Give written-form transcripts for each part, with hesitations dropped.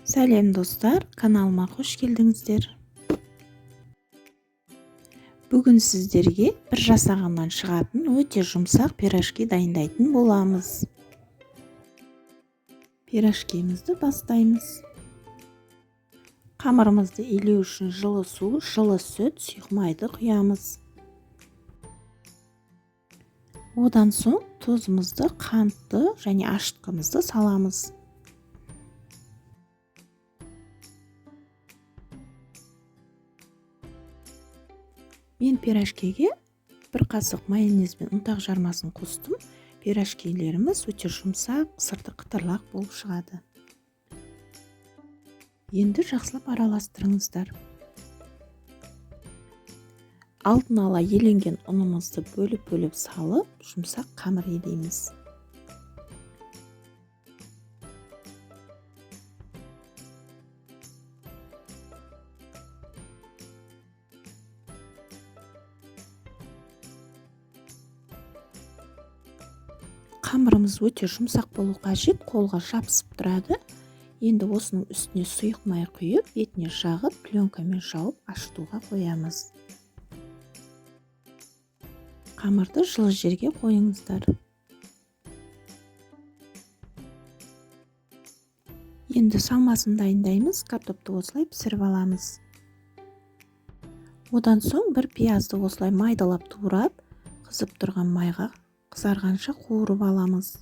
Сәлем, достар! Каналыма қош келдіңіздер! Бүгін сіздерге бір жасағаннан шығатын өте жұмсақ пирожки дайындайтын боламыз. Пирожкимізді бастаймыз. Қамырымызды илеу үшін жылы су, жылы сүт, сұйық майды құямыз. Одан соң тұзымызды, қантты және ашытқымызды саламыз. Мен пирожкиге бір қасық майонез бен ұнтақ жармасын қостым. Пирожкилеріміз өте жұмсақ, сырты қытырлақ болып шығады. Енді жақсылап араластырыңыздар. Алдын ала еленген ұнымызды бөліп-бөліп салып, жұмсақ қамыр илейміз. Қамырымыз өте жұмсақ болу қажет, қолға жабысып тұрады. Енді осының үстіне сұйық май құйып, бетіне жағып, пленкамен жауып, ашытуға қоямыз. Қамырды жылы жерге қойыңыздар. Енді салмасын дайындаймыз. Картопты осылай пісіріп аламыз. Одан соң бір пиязды осылай майдалап турап, қызып тұрған майға қызарғанша қуырып аламыз.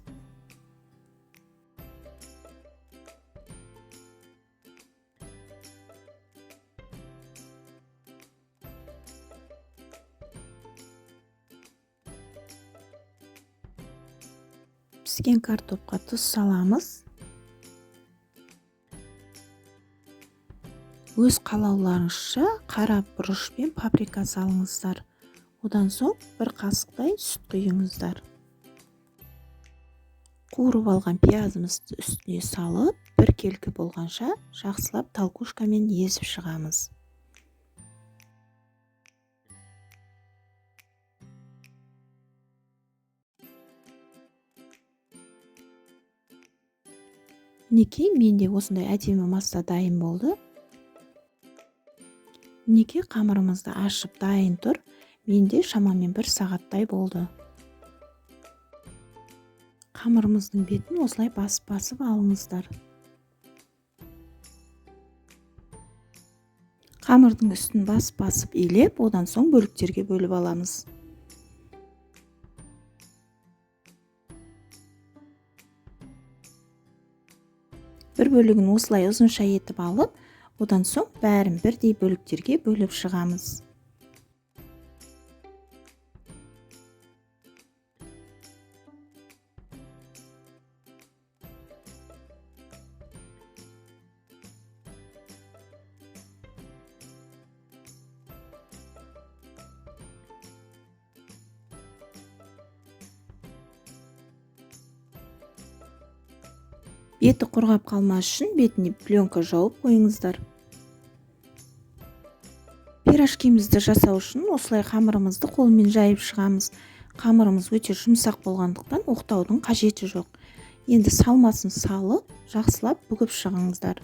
Піскен картопқа тұз саламыз. Өз қалауларыңызша қара бұрыш пен паприка салыңыздар. Одан соң бір қасықтай сүт құйыңыздар. Қуырып алған пиязымызды үстіне салып, бір келкі болғанша жақсылап толкушкамен езіп шығамыз. Мінекей, менде осындай әдемі масса дайын болды. Мінекей, қамырымызды ашып дайын тұр. Менде шамамен бір сағаттай болды. Қамырымыздың бетін осылай басып-басып алыңыздар. Қамырдың үстін басып-басып илеп, одан соң бөліктерге бөліп аламыз. Бір бөлігін осылай ұзынша етіп алып, одан соң бәрін бірдей бөліктерге бөліп шығамыз. Беті құрғап қалмас үшін бетіне пленка жауып қойыңыздар. Пирожкимізді жасау үшін осылай қамырымызды қолмен жайып шығамыз. Қамырымыз өте жұмсақ болғандықтан оқтаудың қажеті жоқ. Енді салмасын салып, жақсылап бүгіп шығыңыздар.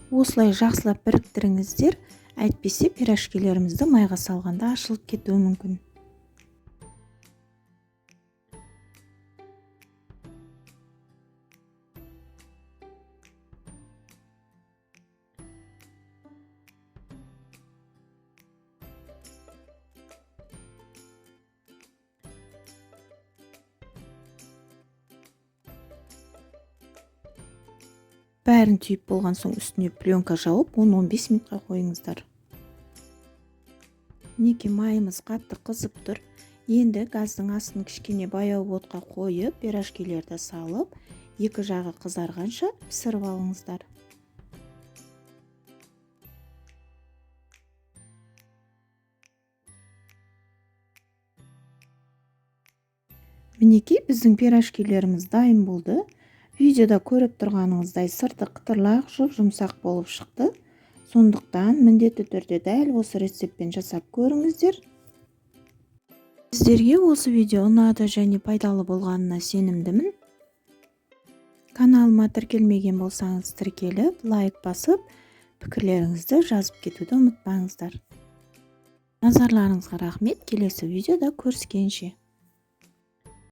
Осылай жақсылап біріктіріңіздер, әйтпесе пирожкилерімізді майға салғанда ашылып кетуі мүмкін. Бәрін түйіп болған соң үстіне пленка жауып 10-15 минутқа қойыңыздар. Мінекей, майымыз қатты қызып тұр. Енді газдың астын кішкене баяу отқа қойып, пирожкилерді салып, екі жағы қызарғанша пісіріп алыңыздар. Мінекей, біздің пирожкилеріміз дайын болды. Видеода көріп тұрғаныңыздай сырты қытырлақ, жұп-жұмсақ болып шықты. Сондықтан міндетті түрде дәл осы рецептпен жасап көріңіздер. Сіздерге осы видео ұнады және пайдалы болғанына сенімдімін. Каналыма тіркелмеген болсаңыз, тіркеліп, лайк басып, пікірлеріңізді жазып кетуді ұмытпаңыздар. Назарларыңызға рахмет! Келесі видеода көріскенше!